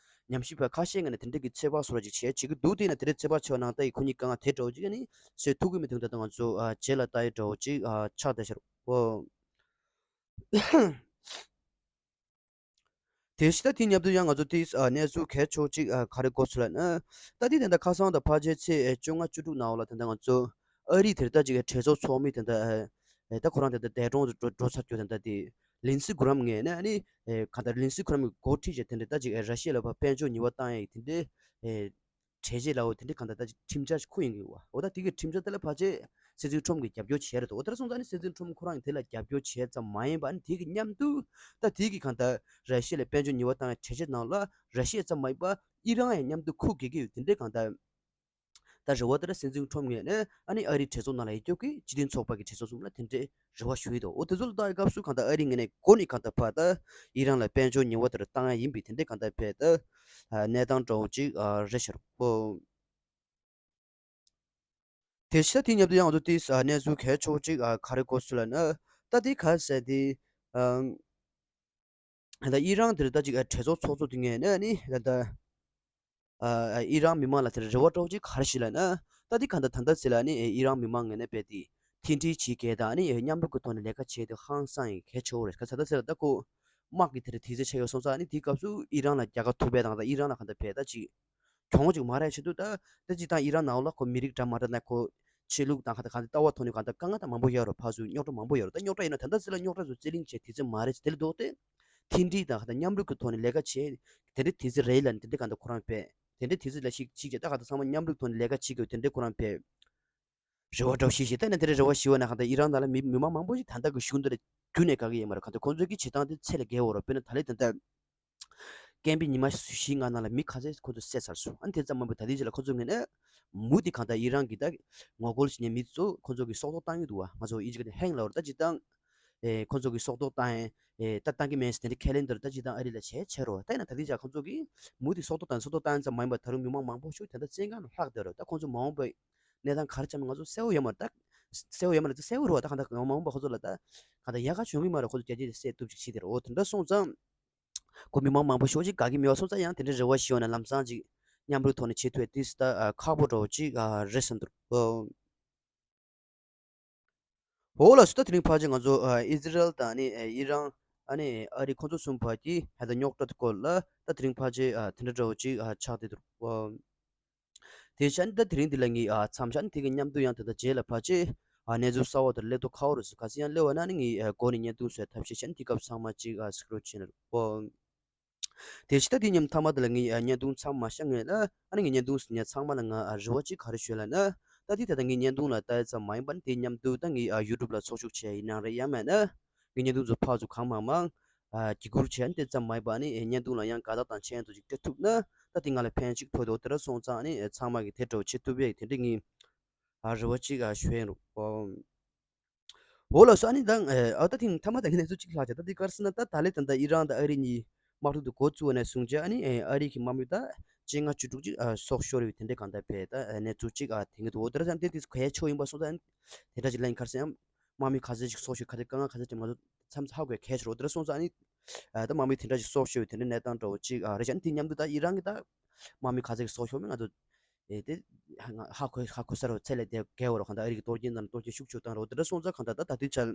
ཉམས་ཞིབ་པ་ཁ་ཤས་ངོས་ནས་དེ་འདྲ་གི་ཚོད་དཔག་བཟོ་འདྲ་ཅིག་བྱས་བྱེད་ཀྱི་འདུག་དེ་ཡིན་ན་དེ་འདྲའི་ཚོད་དཔག་བྱས་པ་ནང་ལྟར་ཡི་ཁོ་གཉིས་དཀའ་ངལ་དེ་འདྲ་བོ་ཅིག་ཨ་ནི་སེལ་ཐུབ་ཀྱི་མི་འདུག་ད་ལྟ་ང་ཚོ་ཨ་རྗེས་ལ་ལྟ་ཡི་འདྲ་བོ་ཅིག་ཨ་ཆགས་བསྡད་ཤག་འོ། དེ་བཞིན་ད་དེ་མཉམ་དུ་ཡང་ང་ཚོ་དེ་ཨ་གནས་ཚུལ་གལ་ཆེ་བོ་གཅིག་ཨ་ག་རེ་གོ་སོང་ལབ་ན། ད་དེ་ད་ལྟ་ཁ་སང་དང་ཕལ་ཆེར་ཚེས་ཨེ་བཅོ་ལྔ་བཅུ་དྲུག་ནང་ལ་ད་ལྟ་ང་ཚོ་ཨ་རིའི་དེར་ད་ཅིག་གྲོས་ཚོགས་ཚོགས་མི་ད་ལྟ་ཨེ་ད་ཁོ་རང་ད་ལྟ་འདས་གྲོངས་སུ་འགྲོ་འགྲོ་ཚར་རྒྱུ་ད་ལྟ་དེ་ལིན་སི་གྷི་རམ་ངོས་ནས་ཨ་ནི་ཨེ་ག་ད་ལིན་སི་གྷི་རམ་གྱི་འགོ་ཁྲིད་བྱས་དེ་འདྲ་ད་ཅིག་ཨེ་ར་ཤི་ཡ་ལ་ཕར་དཔལ་འབྱོར་ཉེས་པ་བཏང་ཡ་ཡི་དེ་འདྲའི་ཨེ་གྲོས་ཆོད་ལ་འོ་དེ་འདྲའི་གང་ལྟར་ད་ཅིག་ཁྲིམས་འཆར་ཞིག་འཁུར་ཡོང་གི་ཡོད་པ། འོ་ད་དེ་གི་ཁྲིམས་འཆར་དེ་ལ་ཕལ་ཆེར་སྲིད་འཛིན་ཁྲོམ་གྱིས་རྒྱབ་སྐྱོར་བྱས་རེད་འདུག་འོ་དེ་འདྲ་སོང་ཙང་ནི་སྲིད་འཛིན་ཁྲོམ་ཁོ་རང་གིས་དེ་ལ་རྒྱབ་སྐྱོར་བྱས་ཙམ་མ་ཡིན་པ། ཨ་ནི་དེ་གི་མཉམ་དུ་ད་དེ་གི་གང་ལྟར་ར་ཤི་ཡ་ལ་དཔལ་འབྱོར་ཉེས་པ་བཏང་བའི་གྲོས་ཆོད་ནང་ལ་ར་ཤི་ཡ་ཙམ་མ་ཡིན་པ་ཨི་རན་ཡང་མཉམ་དུ་འཁུར་དགོས་ཀྱི་ཡོད། དེ་འདྲའི་གང་ལྟར་ད་རེ་བ་དེ་ལ་སྲིད་འཛིན་ཁྲོམ་ངོས་ནས་ཨ་ནི་ཨ་རིའི་གྲོས་ཚོགས་ནང་ལ་ཡོད་རྒྱུ་གི་སྤྱི་མཐུན་ཚོགས་པ་གི་གྲོས་ཚོགས་གསུམ་ལ་དེ་འདྲའི་རེ་བ་ཞུ་ཡི་འདུག་འོ་དེ་ཚོ་ལ་ལྟ་བའི་སྐབས་སུ་གང་ལྟར་ཨ་རི་ངོས་ནས་འགོ་ནས་གང་ལྟར་ཕར་ད་ཨི་རན་ལ་དཔལ་འབྱོར་ཉེས་པ་དེ་འདྲ་བཏང་ཡ་ཡིན་པའི་དེ་འདྲའི་གང་ལྟར་ཕར་ད་གནས་སྟངས་འདྲ་བོ་ཅིག་རེད་ཤག་འོ། དེ་བཞིན་དེ་མཉམ་དུ་ཡང་ང་ཚོ་དེ་གནས་ཚུལ་གལ་ཆེ་བོ་ཅིག་ག་རེ་གོ་སོང་ལབ་ན། ད་དེ་ག་ཟེར་དེ། ད་ཨི་རན་དེར་ད་ཅིག་གྲོས་ཚོགས་ཚོགས་གཙོ་དེ་ངོས་ནས་ནི་ད་ལྟ་ཨི་རན་མི་མང་ལ་དེར་རེ་བ་འདྲ་བོ་ཅིག་ག་རེ་ཞིག་ལབ་ན། ད་དེ་ག་ད་ད་ལྟ་ཟེར་ལ་ནི་ཨི་རན་མི་མང་ངོས་ནས་རྦད་དེ་མཐུན་སྒྲིལ་བྱེད་མཁན་དང་ནི་མཉམ་རུབ་ཀྱི་ཐོག་ནས་ལས་ཀ་བྱེད་དུས་ཧང་སང་ཡིན་གལ་ཆེ་བོ་རེད། ག་ས་ད་ཟེར་ལ་ད་ཁོ་དམག་གི་དེར་དུས་ཚོད་ཆགས་ཡོད་སོང་ཙང་ནི་དེའི་སྐབས་སུ་ཨི་རན་ལ་རྒྱལ་ཁ་ཐོབ་པའི་དང་ད་ཨི་རན་ལ་ག་ད་བས་ད་ཅིག་གྱོང་ཅིག་མ་རེད་བྱེད་དུས་ད་ད་ཅིག་ད་ཨི་རན་ནང་ལ་ཁོ་མི་རིགས་འདྲ་མ་འདྲ་ན་ཁོ་ཆོས་ལུགས་དང་ག་ད་ག་ད་ལྟ་བ་ཐོག་ནས་ག་ད་དཀའ་ངལ་ད་མང་པོ་ཡོད་རེད། ཕར་ཚུར་རྙོག་དྲ་མང་པོ་ཡོད་རེད། ད་རྙོག་དྲ་ཡིན་ན་ད་ལྟ་ཟེར་ལ་རྙོག་དྲ་ཚོ་རྩོད་གླེང་བྱེད་དུས་ཚོད་མ་རེད། དེ་ལ་ལྡོག་སྟེ་མཐུན་སྒྲིལ་དང་ག་ད་མཉམ་རུབ་ཀྱི་ཐོག་ནས་ལས་ཀ་བྱེད་དེ་འདྲའི་དུས་ཚོད་རེད་ལབ་ནས་དེ་འདྲའི་ག་ད་ཁོ་རང་བས་དེ་འདྲའི་དུས་ཚོད་ལ་ཞིག་ཅིག་བྱས་ད་ག་ད་ཚང་མ་མཉམ་རུབ་ཐོག་ནས་ལས་ཀ་བྱེད་དགོས་དེ་འདྲའི་ཁོ་རང་བས་རེ་བ་འདྲ་བོ་ཞིག་བྱས། ད་ནི་དེ་འདྲའི་རེ་བ་ཞིག་བ་ན་ག་ད་ཨི་རན་ནང་ལ་མི་མི་མང་མང་པོ་ཞིག་ད་ལྟ་གི་གཞུང་འདི་ལ་རྒྱུན་ནས་དགའ་གི་ཡོད་མ་རེད། ག་ད་ཁོང་ཚོའི་གི་བྱེད་སྟངས་དེ་ཚད་ལས་བརྒལ་བ་རེད། དཔེར་ན་ད་ལན་ད་ལྟ་སྐྱེས་པའི་ཉི་མ་བཞི་ལྔ་ནང་ལ་མི་ག་ཚད་ཁོ་ཚོ་བསད་ཚར་སོང་། ཨ་ནི་དེ་ཙམ་མ་ཡིན་པར་ད་ལྟའི་ཆ་ལ་ཁོ་ཚོ་ངོས་ནས་མུ་མཐུད་གང་ལྟར་ཨི་རན་གྱི་ད་ངོ་རྒོལ་བྱེད་མཁན་མི་ཚོ་ཁོ་ཚོ་གི་སྲོག་ཐོག་བཏང་གི་འདུག་བ། ང་ཚོ་ཨིན་ཇི་སྐད་ནས་ཧེང་ལབ་རེད། ད་སྤྱིར་བཏང་ཨེ་ཁོ་ཚོ་གི་སྲོག་ཐོག་བཏང་ཡས་ཨེ་ད་བཏང་གི་མེད་ཟེར་དེ་འདྲ་ཁས་ལེན་འདི་རུ་ད་སྤྱིར་བཏང་ཨ་རི་ལ་བྱས་བྱས་རོགས། ད་ཡིན་ན་ད་ལྟའི་ཆ་ཁོ་ཚོ་གི་མུ་མཐུད་སྲོག་ཐོག་བཏང་སྲོག་ཐོག་བཏང་ཙམ་མ་ཡིན་པར་ད་རུང་མི་མང་མང་པོ་ཞིག་དེ་འདྲ་བཙོན་ཁང་ལ་ལྷག་བསྡད་རོགས། ད་ཁོ་ཚོ་མ་འོངས་པའི་གནས་སྟངས་ག་རེ་འཆམ་ང་ཚོ་གསལ་བོ་ཡོད་མ་རེད། ད་གསལ་བོ་ཡོད་མ་རེད། ད་གསལ་བོ་རེད་བ། ད་གང་ལྟར་མ་འོངས་པ་ཁོ་ཚོ་ལ་ད་གང་ལྟར་ཡག་ག་བྱུང་གི་མ་རེད། ཁོ་ཚོ་རྒྱ་སྐྱེད་བསད་གཏུབ་ཅིག་བྱེད་དེ་རོགས། དེ་འདྲ་སོང་ཙང་། ཁོ་མི་མང་མང་པོ་ཤོག་ཅིག་དགའ་གི་མེད་པ་སོང་ཙང་ཡང་དེ་འདྲའི་རེ་བ་ཞིག་ཡོད་ན་ལམ་སང་ཅིག་མཉམ་རུབ་ཐོག་ནས་བྱེད་ཐུབ་ཡ་དེ་ད་ཁག་པོ་འདྲ་བོ་ཅིག་རེད་བསམ་འདུག་འོ་ལགས་སོ། ད་དེ་རིང་ཕལ་ཆེར་ང་ཚོ་ཨ་ཨི་ཟི་རལ་དང་ནི་ཨ་ཨི་རན་ཨ་ནི་ཨ་རི་ཁོང་ཚོ་གསུམ་བར་གྱི་ཧ་ད་རྙོག་དྲ་དེ་སྐོར་ལ་ད་དེ་རིང་ཕལ་ཆེར་ཨ་དེ་འདྲ་འདྲ་བོ་ཅིག་ཨ་ཆགས་བསྡད་འདུག་འོ། དེ་བྱས་ནས་ད་དེ་རིང་འདི་ལ་ངས་ཨ་མཚམས་བཞག་ནས་དེ་གི་མཉམ་དུ་ཡང་དེ་ད་རྗེས་ལ་ཕལ་ཆེར་ཨ་གནས་ཚུལ་གསར་བ་དེར་སླེབས་དུས་ཁག་པོ་རེད་ཟེར། ག་ཚོད་ཡང་སླེབས་པ་ན་ནི་ངས་ཨ་འགོ་ནས་བརྙན་ཐུང་བཟོས་ཐབས་ཤེས་བྱས་ནས་དེ་སྐབས་ཚང་མ་ཅིག་ཨ་གཟིགས་རོགས་བྱས་ན་འོ། དེ་བཞིན་ད་དེ་མཉམ་མཐའ་མ་དེ་ལ་ངའི་ཨ་བརྙན་ཐུང་མཚམས་མ་བཞག་ངེས་ལ། ཨ་ནི་ངའི་བརྙན་ཐུང་གཟིགས་མཁན་ཚང་མ་ལ་ང་ཨ་རེ་བ་གཅིག་ག་རེ་ཞུ་ལབ་ན། ད་དེ་ད་ལྟ་ངའི་བརྙན་ཐུང་ལ་ལྟ་ཡ་ཙམ་མ་ཡིན་པ་ནི་དེ་མཉམ་དུ་ད་ངའི་ཨ་ཡུ་ཊུབ་ལ་ཚོགས་ཞུགས་བྱས་ཡིན་ནའང་རེད། ཡང་མིན་ན་ངའི་བརྙན་ཐུང་ཚོ་ཕར་ཚུར་གང་མང་མང་ཨ་བརྒྱུད་བསྐུར་བྱས་ནས་དེ་ཙམ་མ་ཡིན་པ་ནི་ཨེ་བརྙན་ཐུང་ལ་ཡང་དགའ་རྟགས་དང་མཆན་དུ་ཅིག་སྤྲད་ཐུབ་ན། ད་དེ་ང་ལ་ཕན་ཅིག་ཐོགས་འདུག་དེ་འདྲ་སོང་ཙང་ནི་ཨེ་ཚང་མ་གིས་དེ་འདྲ་བྱེད་ཐུབ་པའི་དེ་འདྲ་ངའི་ཨ་རེ་བ་གཅིག་ཨ་ཞུ་ཡིན་རོགས། འོ་ལགས་སོ། ཨ་ནི་ད་ཨ་ད་ཐེངས་མཐའ་མ་ད་ངས་གནས་ཚུལ་གཅིག་ལྷག་བྱས། ད་འདི་ག་རེ་ཟེར་ན། ད་ད་ལན་ད་ལྟ་ཨི་རན་དང་ཨ་རི་གཉིས་དམག་འཁྲུག་ཏུ་འགོ་བཙུགས་པ་ནས་བཟུང་བྱས། ཨ་ནི་ཨ་རི་གི་དམག་མི་ད་བཅོ་ལྔ་བཅུ་དྲུག་ཅིག་ཨ་སྲོག་ཤོར་ཡོད་དེ་འདྲའི་གང་ལྟར་བས་ད་གནས་ཚུལ་གཅིག་ཨ་དེ་གི་འདུག་འོ་དེ་འདྲ་ཙང་དེ་དེ་གའི་ཕྱོགས་ཡིན་པ་སོང་ཙང་། དེ་འདྲ་ཅིག་ལན་ག་རེ་ཟེར་ཡང་དམག་མི་ག་ཚད་ཅིག་སྲོག་ཤོར། ག་དེ་དཀའ་ངལ་ག་ཚད་ཅིག་ང་ཚོ་མཚམས་ཧ་གོ་ཡ་གལ་ཆེ་རོགས། དེ་འདྲ་སོང་ཙང་ཨ་ནི་ཨ་ད་དམག་མི་དེ་འདྲ་ཅིག་སྲོག་ཤོར་ཡོད་དེ་འདྲའི་གནས་སྟངས་འདྲ་བོ་ཅིག་ཨ་རེད་བྱས། ཨ་ནི་དེ་མཉམ་དུ་ད་ཨི་རན་གི་ད་དམག་མི་ག་ཚད་ཅིག་སྲོག་ཤོར་མིན་ང་ཚོ་ཨེ་དེ་ཧ་གོ་ཧ་གོ་ས་རོ་ཚད་ལས་དེ་བརྒལ་བ་རོ། གང་ལྟར་ཨ་རི་གི་གཏོར་སྐྱོན་དང་གཏོར་སྐྱོན་ཤུགས་ཆེ་བཏང་རོ། དེ་འདྲ་སོང་ཙང་གང་ལྟར་ད་ད་དུས་ཆར་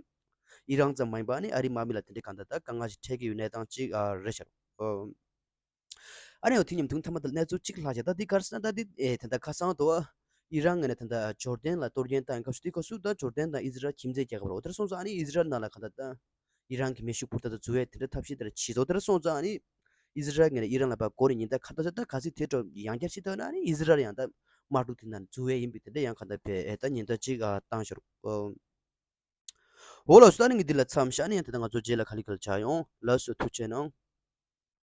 ཨི་རན་ཙམ་མ་ཡིན་པ་ནི་ཨ་རིའི་དམག་མི་ལ་དེ་འདྲའི་གང་ལྟར་ད་དཀའ་ངལ་ཞིག་འཕྲད་ཀྱི་ཡོད་གནས་སྟངས་ཅིག་ཨ་རེད་ཤག་ཨ་ནི་འོ་དེ་མཉམ་དུ་མཐའ་མ་ད་གནས་ཚུལ་གཅིག་ལྷག་བྱས། ད་འདི་ག་རེ་ཟེར་ན། ད་འདི་ཨེ་ད་ལྟ་ཁ་སང་དུ་ཨི་རན་ངོས་ནས་ད་ལྟ་ཇོར་ཌན་ལ་གཏོར་སྐྱོན་བཏང་སྐབས་སུ་དེ་སྐབས་སུ་ད་ཇོར་ཌན་དང་ཨི་ཛི་རལ་ཁྱིམ་མཚེས་རྒྱལ་ཁབ་རེད། འོ་དེ་འདྲ་སོང་ཙང་ཨ་ནི་ཨི་ཛི་རལ་ནང་ལ་གང་ལྟར་ད་ཨི་རན་གྱི་མེ་ཤུགས་འཕུར་མདའ་དང་འཛུལ་བའི་དེ་འདྲ་ཐབས་ཤེས་དེ་འདྲ་བྱས་སོང་། དེ་འདྲ་སོང་ཙང་ཨ་ནི་ཨི་ཛི་རལ་ངོས་ནས་ཨི་རན་ལ་ཕར་མགོ་ནས་ཉེན་བརྡ་ག་འདྲ་ཟེར། ད་གལ་སྲིད་དེ་འདྲ་ཡང་བསྐྱར་བྱེད་ཐུབ་ན་ཨ་ནི་ཨི་ཛི་རལ་ཡང་ད་དམག་འཁྲུག་དེ་ནང་འཛུལ་བའི་ཡིན་པའི་དེ་འདྲ་ཡང་གང་ལྟར་བས་ཨེ་ད་ཉེན་བརྡ་ཅིག་ཨ་བཏང་ཤོར། འོ་ལགས་སོ། ད་ནི་ངས་འདི་ལ་མཚམས་བཞག་ནས་ཡང་དེ་ལྟར་ང་ཚོ་རྗེས་ལ་ག་ལེ་ག་ལེ་བྱ་ཡོང་། ལགས་སོ། ཐུགས་རྗེ་གནང་།